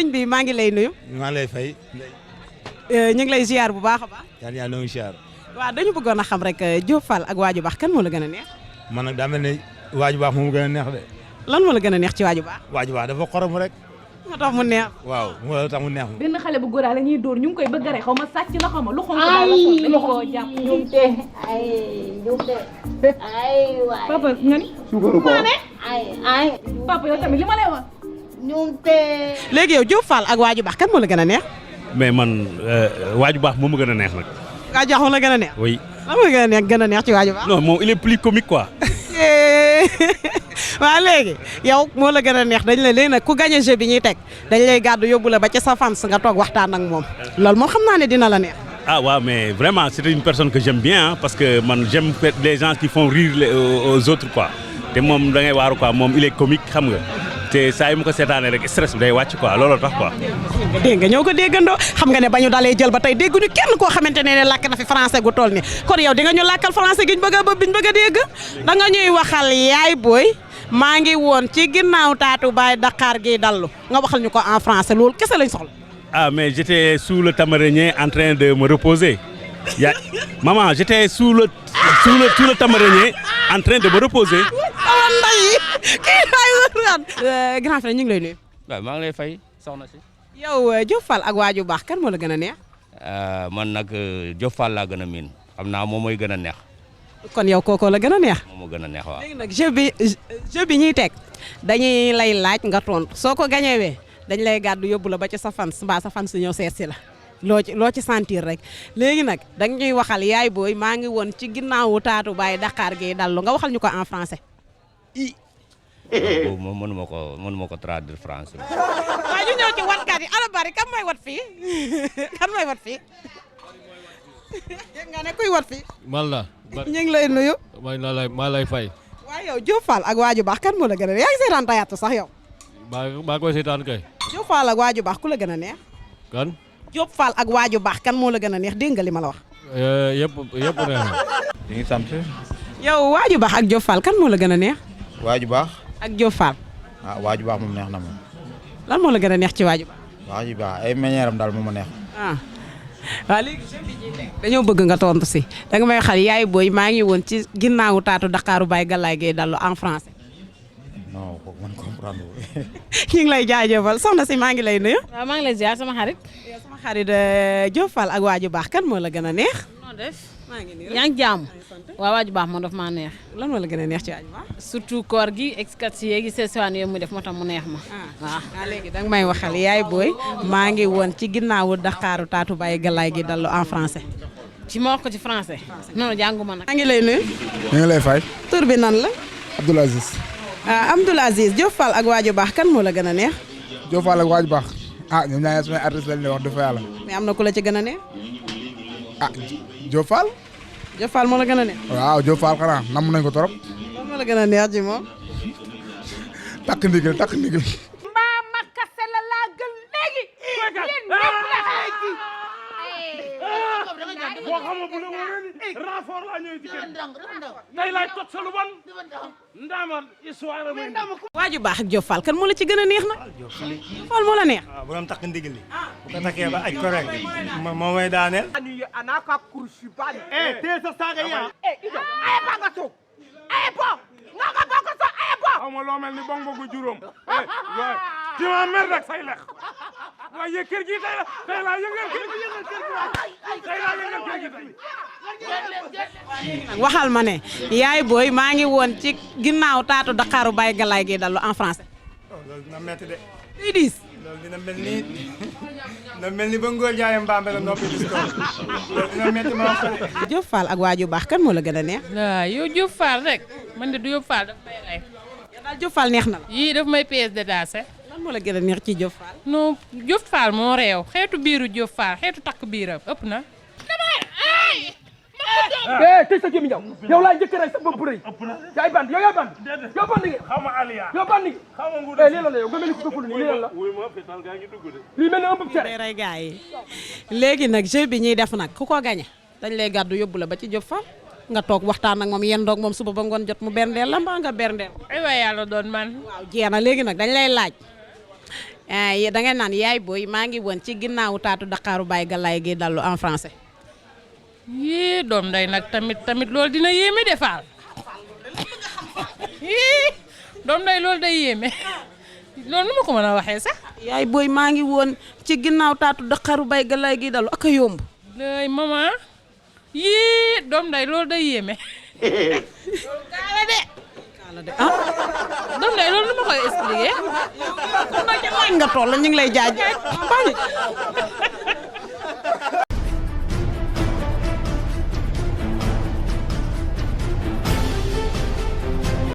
sëñ bi maa ngi lay nuyu. maa ngi lay fay. ñu ngi lay ziar bu baax a baax. yàlla noo ngi ziar. waaw dañu bëggoon a xam rek Diop Fall ak Waaju Baax kan moo la gën a neex. man nag daa mel ne Waaju Baax moom gën a neex de. lan moo la gën a neex ci Waaju Baax. Waaju Baax dafa xorom rek. moo tax mu neex. waaw moo tax mu neex. benn xale bu góor la ñuy dóor ñu ngi koy bëgg a rey xaw ma sàcc la xaw ma lu xonk daal la sol dañu koo jàpp. Jumte ay jumte ay waay. papa nga ni. suukaru ko ay papa yow tamit li ma lay wax. jumte. léegi yow Diop Fall ak Waaju Baax kan moo la gën a neex. mais man Waaju Baax moom ma gën a neex nag. Waaju Baax moo la gën a neex. oui. lan moo gën a neex ci Waaju Baax. non moom il est plus comique quoi. waaw léegi yow moo la gën a neex dañ la léegi nag ku gagné jeu bi ñuy teg dañ lay gàddu yóbbu la ba ca sa fans nga toog waxtaan ak moom loolu moom xam naa ne dina la neex. ah waaw mais vraiment c'est une personne que j'aime bien hein, parce que man j'aime les gens qui font rire aux autres quoi te moom da ngay waaru quoi moom il est comique xam nga te saa yi mu ko seetaanee rek stress bi day wàcc quoi looloo tax quoi. dégg nga ñoo ko déggandoo xam nga ne ba ñu dalee jël ba tey dégguñu kenn koo xamante ne làkk na fi français gu toll ni kon yow di nga ñu làkkal français gi ñu bëgg a dégg da nga ñuy waxal yaay booy maa ngi woon ci ginnaaw taatu baay Dakar gi dallu nga waxal ñu ko en français loolu kese lañ soxla. ah mais j'étais sous le tamarinder en train de me reposer maman j'étais sous le tamarinder en train de me reposer. grand frère ñu ngi lay nuyu. waaw maa ngi lay fay soxna si. yow Diop Fall ak Waaju Baax kan moo la gën a neex. man nag Diop Fall laa gën a miin xam naa moom mooy gën a neex. kon yow kookoo la gën a neex. moom moo gën a neex waaw. léegi nag jeu bi ñuy teg dañuy lay laaj nga tontu soo ko gañewee dañ lay gàddu yóbbu la ba ci sa fans mbaa sa fans ñëw seet si la loo ci sentir rek léegi nag danga ñuy waxal yaay booy maa ngi woon ci ginnaawu taatu baay Dakar gi dallu nga waxal ñu ko en français. moom mënuma ko traduire français. waaw ñu ñëw ci watkat yi ala bari kan mooy wat fii kan mooy wat fii nga ne kuy wat fii. man la. ñu ngi lay nuyu. maa lay fay. waaw yow Diop Fall ak Waaju Baax kan moo la gën a neex yaa ngi seetaan tayaatu sax yow. maa koy seetaan kay. Diop Fall ak Waaju Baax ku la gën a neex. kan. Diop Fall ak Waaju Baax kan moo la gën a neex dégg nga li ma la wax. yëpp neex na. ñu ngi sant. yow Waaju Baax ak Diop Fall kan moo la gën a neex. Waaju Baax. ak Diop Fall. ah Waaju Baax moom neex na moom. lan moo la gën a neex ci Waaju Baax. Waaju Baax ay meññeeram daal moom a neex. waaw léegi dañoo bëgg nga tontu si danga may xal yaay booy maa ngi woon ci ginnaawu taatu Dakaru Baye Galaye Gueye dallu en français. non kooku man comprendre ñu ngi lay jaajëfal soxna si maa ngi lay nuyu. waaw maa ngi lay ziar sama xarit. yow sama xarit Diop Fall ak Waaju Baax kan moo la gën a neex. noo def. maa ngi nii yaa ngi jàmm. waaw Waaju Baax moom daf maa neex. lan moo la gën a neex ci Waaju Baax. surtout koor gi exkat si yeegi seesewaan yooyu muy def moo tax mu neex ma. waaw léegi danga may waxal yaay booy maa ngi woon ci ginnaawu Dakaru taatu Baye Galaye Gueye dallu en français. ci ma wax ko ci français. non jànguma nag. maa ngi lay nuyu. ñu ngi lay fay. tur bi nan la. Abdoul Aziz. Abdoul Aziz Diop Fall ak Waaju Baax kan moo la gën a neex. Diop Fall ak Waaju Baax ñoom ñaar samay artiste lañ lay wax dëgg fa yàlla. mais am na ku la ci gën a neex. Diop Fall. Diop Fall moo la gën a neex. waaw Diop Fall xanaa namm nañ ko trop. lan moo la gën a neex ci moom. takk ndigil. mbaa ma kase la laa gën léegi. yéen ñëpp la léegi. boo xamul bu la wóoree ni renfort laa ñëw ci kër tey laay tot sa lu bon ndaama histoire muy Waaju Baax ak Diop Fall kan moo la ci gën a neex nag. Diop Fall moo la neex. waaw bu doon takk ndigil li bu ko takkee ba aj ko rek moo may daaneel. anaka kursi bani tee sa saaga ya ay ba nga toog ay bo nga bokk sa ay bo. xaw ma loo mel ni bong bogu juróom ci ma mer rek say lex waaye kër gi tey laa yëngal kër gi tey laa yëngal kër gi tey waxal ma ne yaay booy maa ngi woon ci ginnaaw taatu Dakaru Baye Galaye Gueye dallu en français. loolu dina métti de. day diis. loolu dina mel ni ba ngóor jaayam Bambe la noppi gis ko loolu dina métti ma wax ko de. Diop Fall ak Waaju Baax kan moo la gën a neex. waaw yow Diop Fall rek man de du Diop Fall daf may rey. yow daal Diop Fall neex na la. yii daf may pièce détachée. lan moo la gën a neex ci Diop Fall. non Diop Fall moo réew xeetu biiru Diop Fall xeetu takk biiram ëpp na. tey sa gémmiñ yow laay njëkk rek sa bopp rëy yaay band yow yaay band yow band nga xaw ma aliya yow band nga lii lan la yow nga mel ni ko dëppul nii lii lan la lii mel ni un peu cere day rey gars yi léegi nag jeu bi ñuy def nag ku ko gañe dañ lay gàddu yóbbu la ba ci Diop Fall nga toog waxtaan ak moom yendoog moom suba ba ngoon jot mu berndeel la mbaa nga berndeel. ay waay yàlla doon man. waaw jeex na léegi nag dañ lay laaj da ngeen naan yaay booy maa ngi woon ci ginnaawu taatu Daqaaru Baye Galaye gi dallu en français. yii doom day nag tamit loolu dina yéeme de Fall doom day loolu day yéeme loolu nu ma ko mën a waxee sax. yaay booy maa ngi woon ci ginnaaw taatu Daqaaru Baye Galaye gi dallu ak a yomb. day maman yii doom day loolu day yéeme. loolu kaala de. doom day loolu nu ma koy expliquer. kon nag nga toll ñu ngi lay jaajëf.